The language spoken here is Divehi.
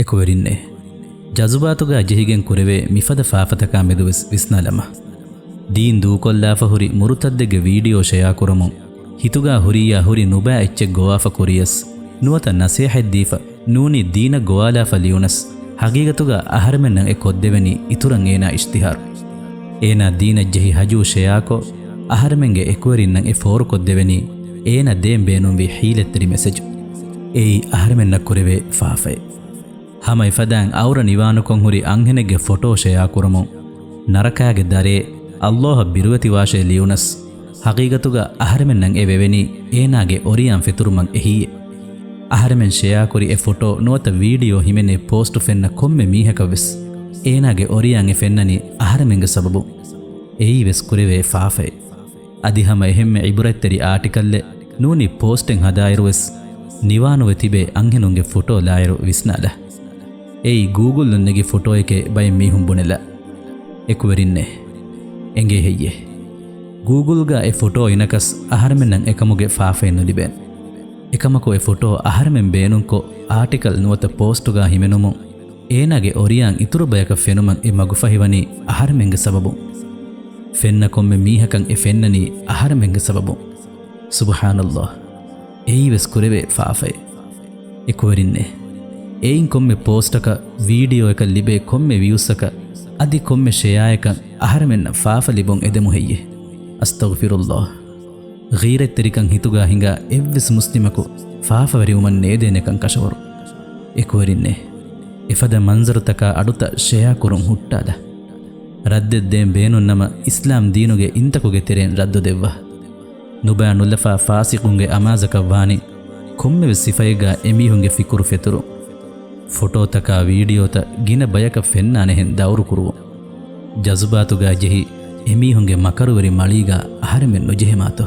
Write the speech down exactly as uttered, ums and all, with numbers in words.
އެކުވެރިންނޭ، ޖަޒުބާތުގަ ޖެހިގެން ކުރެވޭ މިފަދަ ފާފަތަކާ މެދުވެސް ވިސްނާލަމާ. ދީން ދޫކޮށްލާފަ ހުރި މުރުތައްދެއްގެ ވީޑިއޯ ޝެއާ ކުރަމުން، ހިތުގަ ހުރިއްޔާ ހުރި ނުބައި އެއްޗެއް ގޮވާފަ ކުރިޔަސް، ނުވަތަ ނަސޭހަތް ދީފަ، ނޫނީ ދީނަށް ގޮވާލާފަ ލިޔުނަސް، ހަގީގަތުގަ އަހަރެމެންނަށް އެ ކޮށްދެވެނީ އިތުރަށް އޭނާ އިޝްތިހާރު. އޭނާ ދީނަށް ޖެހި ހަޖޫ ޝެއާކޮށް، އަހަރެމެންގެ އެކުވެރިންނަށް އެ ފޯރުކޮށްދެވެނީ އޭނާ ދޭން ބޭނުންވި ހީލަތްތެރި މެސެޖު. އެއީ އަހަރެމެންނަށް ކުރެވޭ ފާފައެއް. ހަމަ އެފަދައިން އައުރަ ނިވާނުކޮށް ހުރި އަންހެނެއްގެ ފޮޓޯ ޝެއާ ކުރަމުން، ނަރަކާގެ ދަރޭ، އައްލާހަށް ބިރުވެތިވާށޭ ލިޔުނަސް، ހަގީގަތުގަ އަހަރެމެންނަށް އެ ވެވެނީ އޭނާގެ އޮރިޔާން ފެތުރުމަށް އެހީއޭ. އަހަރެމެން ޝެއާކުރި އެ ފޮޓޯ ނުވަތަ ވީޑިއޯ ހިމެނޭ ޕޯސްޓު ފެންނަ ކޮންމެ މީހަކަށްވެސް އޭނާގެ އޮރިޔާން އެ ފެންނަނީ އަހަރެމެންގެ ސަބަބުން. އެއީވެސް ކުރެވޭ ފާފައެއް. އަދި ހަމަ އެހެންމެ އިބުރަތްތެރި އާޓިކަލްއެއް ނޫނީ ޕޯސްޓެއް ހަދާއިރުވެސް ނިވާނުވެ ތިބޭ އަންހެނުންގެ ފޮޓޯ ލާއިރު ވިސްނާލާ. އެއީ ގޫގުލުން ނެގި ފޮޓޯއެކޭ ބައެއް މީހުން ބުނެލާ. އެކުވެރިންނޭ، އެނގޭ ހެއްޔޭ؟ ގޫގުލްގަ އެ ފޮޓޯ އިނަކަސް އަހަރެމެންނަށް އެކަމުގެ ފާފައެއް ނުލިބޭނެ. އެކަމަކު އެ ފޮޓޯ އަހަރެމެން ބޭނުންކޮށް އާޓިކަލް ނުވަތަ ޕޯސްޓުގަ ހިމެނުމުން އޭނާގެ އޮރިޔާން އިތުރު ބަޔަކަށް ފެނުމަށް އެ މަގުފަހިވަނީ އަހަރެމެންގެ ސަބަބުން. ފެންނަ ކޮންމެ މީހަކަށް އެ ފެންނަނީ އަހަރެމެންގެ ސަބަބުން. ސުބްޙާނައްލާހް. އެއީވެސް ކުރެވޭ ފާފައެއް. އެކުވެރިންނޭ، އެއިން ކޮންމެ ޕޯސްޓަކަށް، ވީޑިއޯއަކަށް ލިބޭ ކޮންމެ ވިއުސްއަކަށް، އަދި ކޮންމެ ޝެއާއަކަށް އަހަރެމެންނަށް ފާފަ ލިބުން އެދެމު ހެއްޔޭ؟ އަސްތަޣްފިރުއްލާހް. ޣީރަތްތެރިކަން ހިތުގަ ހިނގާ އެއްވެސް މުސްލިމަކު ފާފަވެރިވުމަށް ނޭދޭނެކަން ކަށަވަރު. އެކުވެރިންނޭ، އެފަދަ މަންޒަރުތަކާ އަޑުތައް ޝެއާ ކުރުން ހުއްޓާލާ. ރައްދެއް ދޭން ބޭނުންނަމަ، އިސްލާމް ދީނުގެ އިންތަކުގެ ތެރެއިން ރައްދު ދެއްވާ. ނުބައި ނުލަފާ ފާސިޤުންގެ އަމާޒަކަށް ވާނީ، ކޮންމެވެސް ސިފައެއްގަ އެމީހުންގެ ފިކުރު ފެތުރުން. ފޮޓޯތަކާ ވީޑިއޯތައް ގިނަ ބަޔަކަށް ފެންނާނެހެން ދައުރު ކުރުވުން. ޖަޒުބާތުގަ ޖެހި އެމީހުންގެ މަކަރުވެރި މަޅީގަ އަހަރެމެން ނުޖެހެމާތޯ؟